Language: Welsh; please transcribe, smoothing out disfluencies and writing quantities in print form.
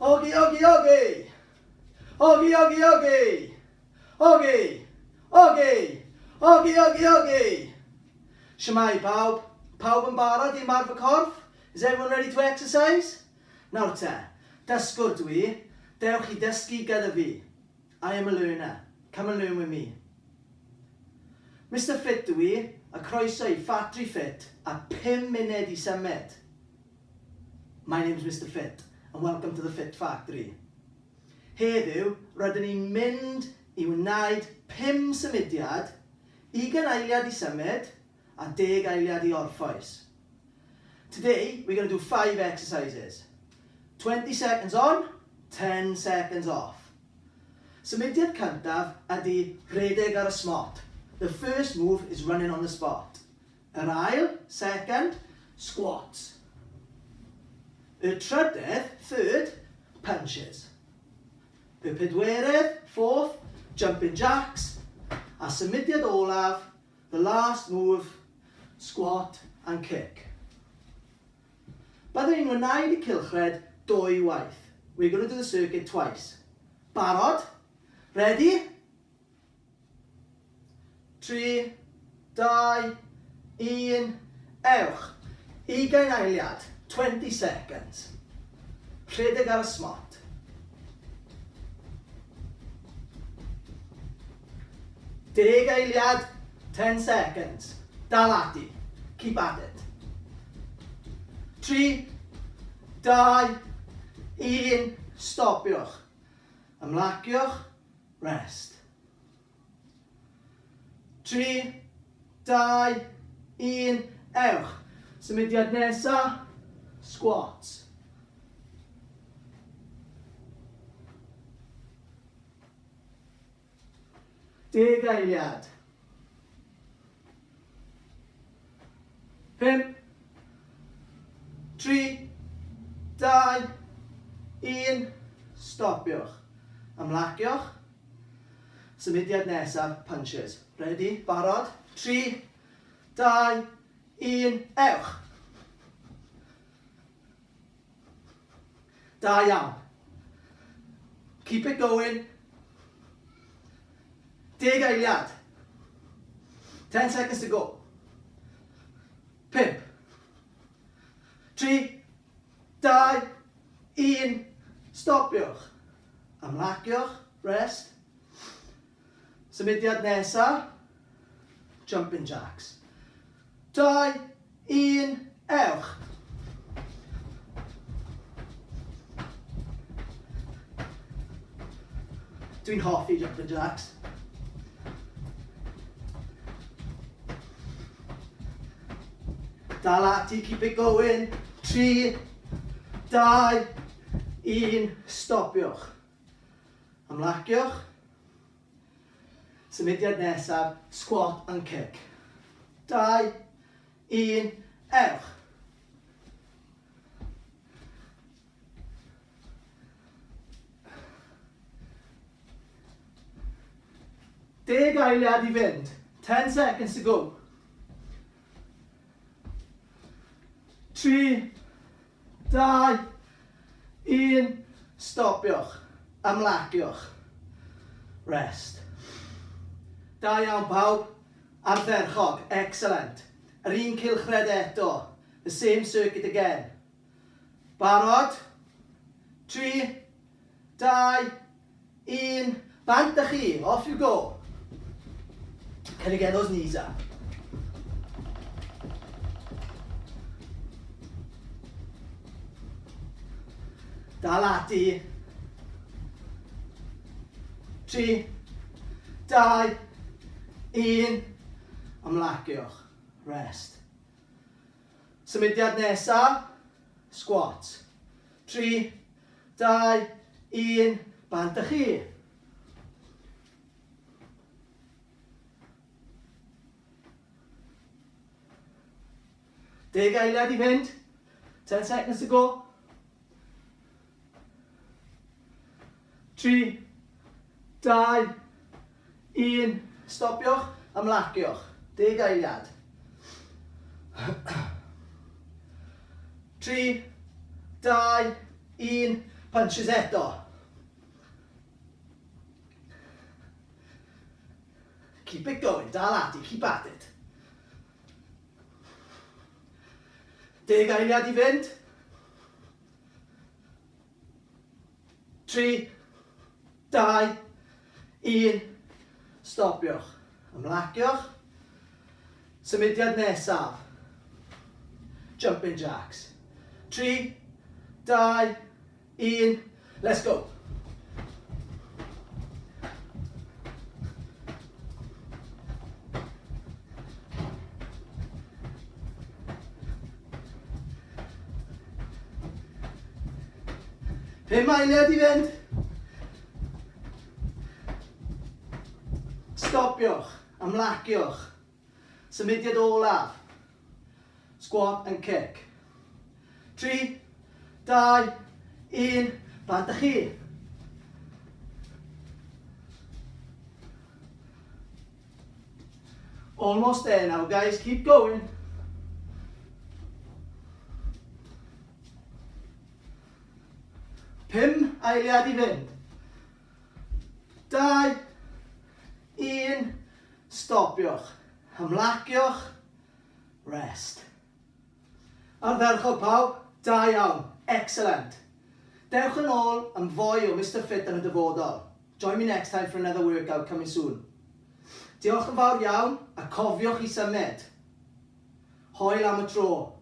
Ogi, ogi, ogi! Ogi, ogi, ogi! Ogi! Ogi! Ogi, ogi, ogi! Shwmae pawb? Pawb yn barod i ymarfer corff? Is everyone ready to exercise? Nawr te, dysgwr dwi, dewch i dysgu gyda fi. I am a learner, come and learn with me. Mister Fit dw i, a croeso i Ffatri Ffit a 5 munud i symud! My name's Mister Fit and welcome to the Fit Factory. Heddiw, rydyn ni'n mynd i wneud 5 symudiad, ugain eiliad i symud a deg eiliad i orffwys. Today, we're going to do 5 exercises. 20 seconds on, 10 seconds off. Symudiad cyntaf ydy rhedeg ar y smot. The first move is running on the spot. Yr ail, second, squats. Y trydedd, third, punches. Y pedwerydd, fourth, jumping jacks. A symudiad olaf, the last move, squat and kick. Byddwn ni'n wneud y cylchred dwy waith. We're going to do the circuit twice. Barod? Ready? 3, 2, 1, ewch! Ugain eiliad, 20 seconds. Rhedeg ar y smot. Deg eiliad, 10 seconds. Dal ati. Keep at it. 3, 2, 1, stopiwch. Ymlaciwch, rest. 3, 2, 1, ewch. Symudiad nesa, squats. Deg eiliad. 5, 3, 2, 1, stopiwch. Ymlaciwch. Symudiad nesaf, punches. Ready? Barod? 3, 2, 1, ewch! Da iawn. Keep it going. Deg eiliad. 10 seconds to go. 5, 3, 2, 1. Stopiwch. Ymlaciwch. Rest. Symudiad nesa. Jumping jacks. 2, 1, ewch! Dwi'n hoffi jumping jacks. Dal ati, keep it going. 3, 2, 1, stopiwch. Ymlaciwch. Symudiad nesaf, squat and kick. 2, 1, ewch! Deg eiliad i fynd. 10 seconds to go. 3, 2, 1, stopiwch. Ymlaciwch. Rest. Da iawn pawb. Ardderchog. Excellent. Yr un cylchred eto. The same circuit again. Barod? 3, 2, 1, bant â chi, off you go. Can you get those knees up? Dal ati. 3, 2, 1, ymlaciwch. Rest. Symudiad nesa, squat. 3, 2, 1, bant â chi. Deg eiliad i fynd. 10 seconds to go. 3, 2, 1, stopiwch, ymlaciwch. Deg eiliad. 3, 2, 1, Punches eto. Keep it going, dal ati, keep at it. Deg eiliad i fynd. 3, 2, 1. Stopiwch. Ymlaciwch. Symudiad nesaf. Jumping jacks. 3, 2, 1. Let's go. Pum eiliad i fynd. Stopiwch, ymlaciwch. Symudiad olaf. Squat and kick. 3, 2, 1, bant â chi. Almost there now, guys. Keep going. Pum eiliad i fynd. 2, 1, stopiwch. Ymlaciwch. Rest. Ardderchog pawb, da iawn, excellent. Dewch yn ôl am fwy o Mister Fit yn y dyfodol. Join me next time for another workout coming soon. Diolch yn fawr iawn a cofiwch i symud. Hwyl am y tro.